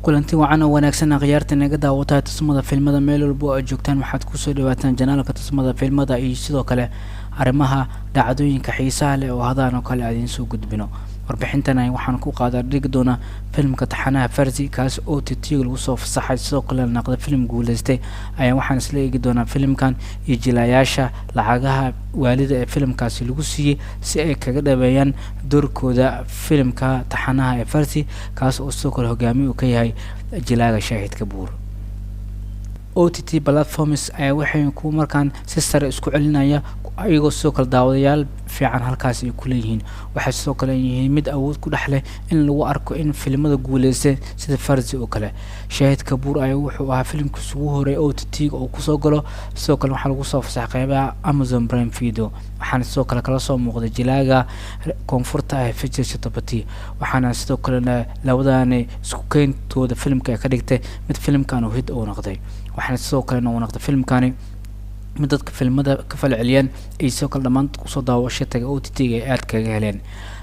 Kulanti wacan oo wanaagsan akhyaarta naga daawataa tusmada filmada meel walba oo aad joogtaan. Waxaad kusoo dhawaataan channelka tusmada filmada iyo sidoo kale arrimaha dhacdooyinka xiisaha leh oo hadaan oo kale aad idiin soo gudbino. Warbixintan waxaan ku qaadaa dhigi doonaa filimka taxanaha Farzi, kaas OTT lagu soo fasaxay, sidoo kale naqda filim guuleystay. Ayaa waxaan isla eegi doonaa filimkan iyo jilayaasha lacagaha waalida ee filimkaasi lagu siiyey si ay kaga dhabeeyaan doorkooda filimka taxanaha ee Farzi, kaas oo sidoo kale hogaamiye uu ka yahay jilaaga Shaahid Kapoor. OTT platforms ayaa waxay ku markaan si sare isku celinaya, iyagoo sidoo kale daawadayaal fiican halkaas ay ku leeyihiin. Waxay sidoo kale yihiin mid awood ku dhex leh in lagu arko in filimada guuleystay sida Farzi oo kale. Shaahid Kapoor ayaa wuxuu ahaa filimkiisa ugu horeey OTT oo kusoo galo. Sidoo kale waxaa lagu soo fasaxay qeybaha Amazon Prime Video, waxaana sidoo kale kala soo muuqday jilaaga koonfurta ah Vijay Sethupathi. Waxaana sidoo kalena labadani isku keyntooda filimka ay ka dhigtay mid filimkan uu hit uu noqday. Waxaana sidoo kalena uu noqday filimkani mid dadka filmada ka falceliyeen ay sidoo kale dhammaan kusoo daawasho tagay OTT-ga ay aada kaga heleen.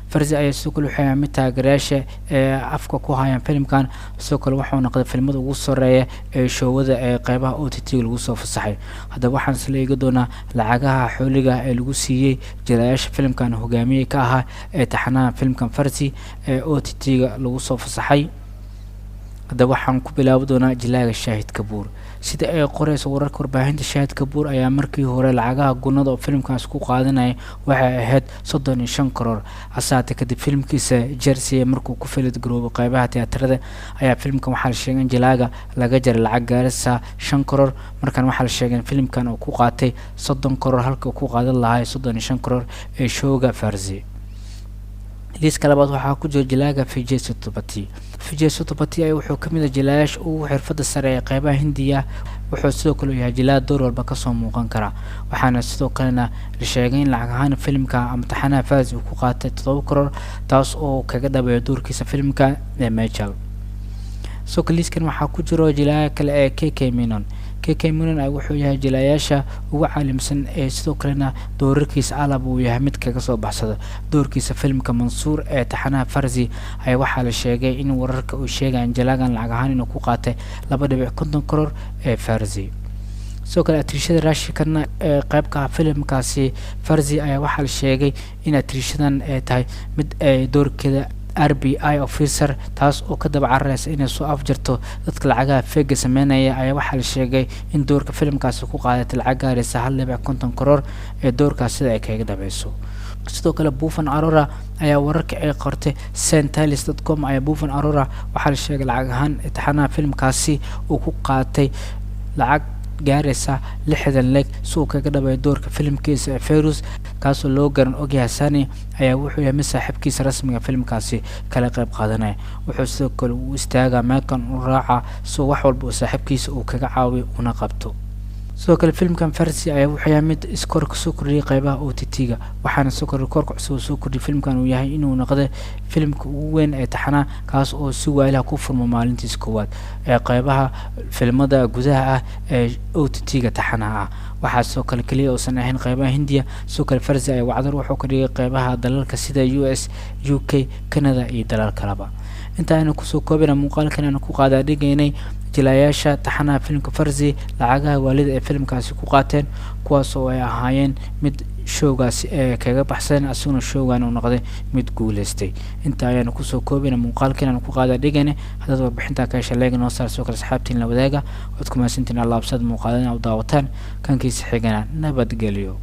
Farzi ayaa sidoo kale wuxuu mid taageerayaasha ee afka ku hayaan filimkan. Sidoo kale wuxuu noqday filmada ugu soreeya ee showada ee qeybaha OTT lagu soo fasaxay. Haddaba waxaan isla eegi doonaa lacagaha xooliga ee lagu siiyey jilayaasha filimkan hogaamiye ka ahaa ee taxanaha filimkan Farzi ee OTT-ga lagu soo fasaxay. Haddaba waxaan ku bilaabi doonaa jilaaga Shaahid Kapoor. Sida ay qoreyso wararka warbaahinta, Shaahid Kapoor ayaa markii hore lacagaha gunada oo filimkaas ku qaadanaya waxay ahayd 35 karoor. Hasaate kadib filimkiisa Jersey markuu ku filid garoobay qeybaha tiyaatarada, ayaa filimkan waxaa la sheegay in jilaaga laga jaray lacag gaaraysa 5 karoor. Markan waxaa la sheegay in filimkan uu ku qaatay 30 karoor halka uu ku qaadan lahaa 35 karoor ee showga Farzi. Liiska labaad waxaa ku jira jilaaga Vijay Sethupathi. Vijay Sethupathi ayaa wuxuu kamid ah jilaayaasha ugu xirfada sare ee qeybaha Hindiya. Wuxuu sidoo kale yahay jilaa door walba kasoo muuqan kara. Waxaana sidoo kalena la sheegay in lacag ahaan filimka ama taxanaha Farzi uu ku qaatay 7 karoor, taas oo kaga dhabeeyo doorkiisa filimka ee Michael. Sidoo kale liiskan waxaa ku jiro jilaaga kale ee KK Menon. KK Menon ay wuxuu yahay jilaayaasha ugu caalimsan ee sidoo kalena doorarkiisa alab uu yahay mid kaga soo baxsada. Doorkiisa filimka Mansuur ee taxanaha Farzi ayaa waxaa la sheegay in wararka uu sheegayaan jalaagan lacag ahaan inuu ku qaatay 2.50 karoor ee Farzi. Sidoo kale atriishada Raashikana ee qeybka filimkaasi Farzi ayaa waxaa la sheegay in atriishadan ay tahay mid ay doorkeeda RBI officer, taas oo ka daba carareysa inay soo afjarto dadka lacagaha feega sameynaya, ayaa waxaa la sheegay in doorka filimkaasi ku qaadatay lacag gaaraysa 1.50 karoor ee doorkaas sida ay kaga dhabeyso. Sidoo kale Bhuvan Arora ayaa wararka ay qortay Centiles.com ayaa Bhuvan Arora waxaa la sheegay lacag ahaan taxanaha filimkaasi uu ku qaatay lacag gaaraysa 60 lakh si uu kaga dhabayo doorka filimkiisa ee Ferus, kaasoo loo garan ogyahay. Sani ayaa wuxuu yahay mid saaxiibkiisa rasmiga filimkaasi kala qeyb qaadanaya. Wuxuu sidoo kale u istaagaa meelkan u raaca si wax walba uu saaxiibkiisa uu kaga caawiyo una qabto. Sidoo kale filimkan Farzi ayaa wuxuu yahay mid iskoor kasoo kordhiyay qeybaha OTT-ga. Waxaana sidoo kale rikoorka cusub soo kordhiyay filimkan uu yahay inuu noqday filimka ugu weyn ee taxanaa, kaas oo si waaliha ku furmo maalintiisa koowaad ee qeybaha filimada gudaha ah ee OTT-ga taxanaha ah. Waxaa sidoo kale keliya uusan ahayn qeybaha Hindiya. Sidoo kale Farzi ayaa wacdar wuxuu ka dhigay qeybaha dalalka sida US, UK, Canada iyo dalal kaleba. Inta aynu kusoo koobina muuqaalkan aanu ku qaadaa dhigaynay jilayaasha taxanaha filimka Farzi lacagaha waalida ee filimkaasi ku qaateen, kuwaas oo ay ahaayeen mid showgaasi ee kaga baxsan, asiguna showgan uu noqday mid guuleystay. Inta ayaanu kusoo koobina muuqaalkiin aanu ku qaada dhigayna. Haddaad warbixintaa ka hesha, like noo saar, sidoo kale asxaabtiin la wadaaga. Waad ku mahadsantiin allaabsad muuqaalina u daawataan. Kankiisa xigana nabadgelyo.